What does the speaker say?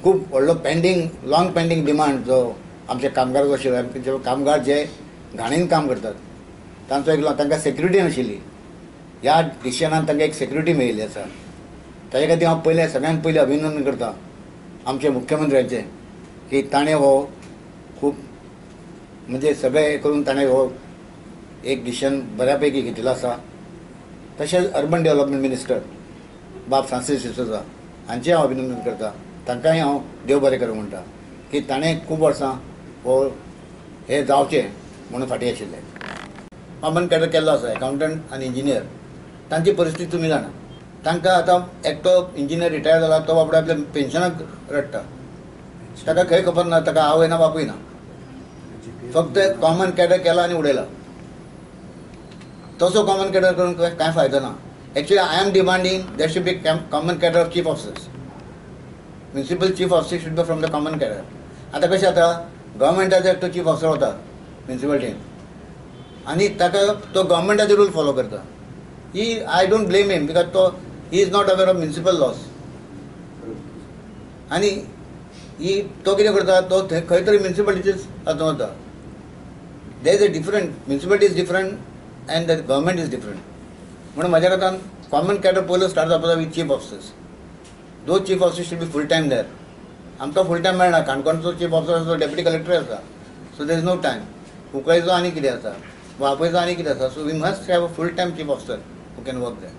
खूब व्हडलो pending, long pending demand जो आमच्या कामगाराचो आशिल्लो, आमचे कामगार जे घाणीन काम करतात तांचो एक तांकां सेक्युरिटी नाशिल्ली. ह्या डिसिशनान तांकां एक सेक्युरिटी मेळिल्ली आसा. ताजे खातीर हांव पयलें सगळ्यांत पयलीं अभिनंदन करता आमच्या मुख्यमंत्र्यांचें की ताणें हो खूब म्हणजे सगळें करून ताणें हो एक डिसिशन बऱ्या पैकी घेतिल्लो आसा. तशेंच अर्बन डेव्हलपमेंट मिनिस्टर बाब फ्रांसीस डिसोजा हांचें हांव अभिनंदन करता. तांकांय हांव देव बरें करूं म्हणटा की ताणें खूब वर्सां हो हें जावचें म्हणून फाटीं आशिल्लें. कॉमन कॅडर केल्लो आसा, एकावंटंट आनी इंजिनियर तांची परिस्थिती तुमी जाणा. तांकां आतां एकटो इंजिनियर रिटायर जाला तो बाबडो आपल्या पेन्शनाक रडटा, ताका खंय खबर ना, ताका आवय ना बापूय ना, फक्त कॉमन कॅडर केला आनी उडयला. तसो कॉमन कॅडर करून कांय फायदो ना. Actually I am demanding there should be common cadre of chief officers. Municipal chief officer should be from the common cadre. आतां कशें जाता, गव्हर्मेंटाचो एकटो चीफ ऑफिसर वता म्युनिसिपालिटीन आनी ताका तो गव्हर्मेंटाचे रूल फॉलो करता. ही I don't blame him because तो he is not aware of municipal laws. आनी ही तो कितें करता, तो खंय तरी म्युनिसिपालिटीच हातूंत वता. There is a different, municipality is different and the government is different. म्हणून म्हज्या मतान कॉमन कॅडर पयलो स्टार्ट जावपाक जाय with chief officers. Those chief officer should be full time there. आमकां फूल टायम मेळना. काणकोणचो चीफ ऑफिसर आसा, डेप्युटी कलेक्टर आसा, so there is no time. कुंकळेचो आनी कितें आसा, वाळपयचो आनी कितें आसा. So we must have a full time chief officer who can work there.